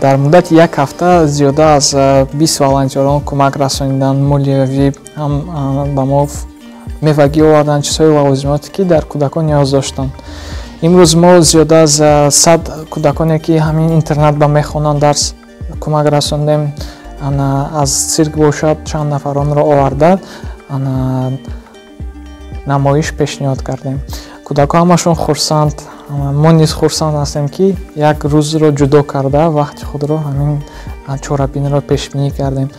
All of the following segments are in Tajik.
Дар муддати як ҳафта зиёда аз 20 волонтёрон кӯмак расониданд, молиявӣ ҳам ба мо мевагӣ оварданд, чизҳои лавозимоте ки дар кӯдакон ниёз доштанд. Имрӯз мо зиёда аз 100 кӯдаконе ки ҳамин интернат ба мехонанд дарс кӯмак расондем. Аз цирк бошад чанд нафаронро оварда намоиш пешниҳод кардем. Кӯдакон ҳамашон хурсанд, мо низ хурсанд ҳастем ки як рӯзро ҷудо карда вақти худро ҳамин чорабиниро пешбинӣ кардем.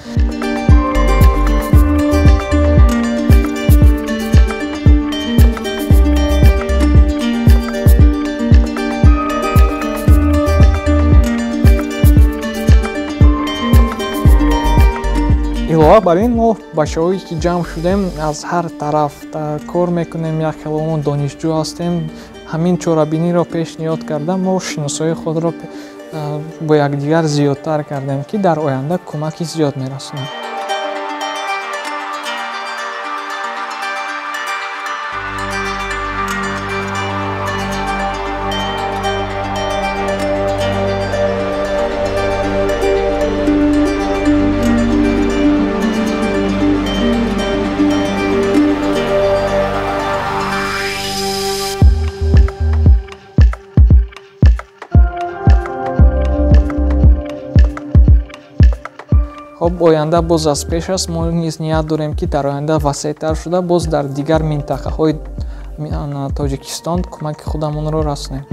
Илова бар ин мо бачаҳое ки ҷамъ шудем аз ҳар тараф кор мекунем, як хеломон донишҷӯ ҳастем. Ҳамин чорабиниро пешниҳод карда мо шиносоии худро бо якдигар зиёдтар кардем, ки дар оянда кӯмаки зиёд мерасонад. Хоб, оянда боз аз пеш аст. Мо низ ният дорем, ки дар оянда васеътар шуда боз дар дигар минтақаҳои Тоҷикистон кӯмаки худамонро расонем.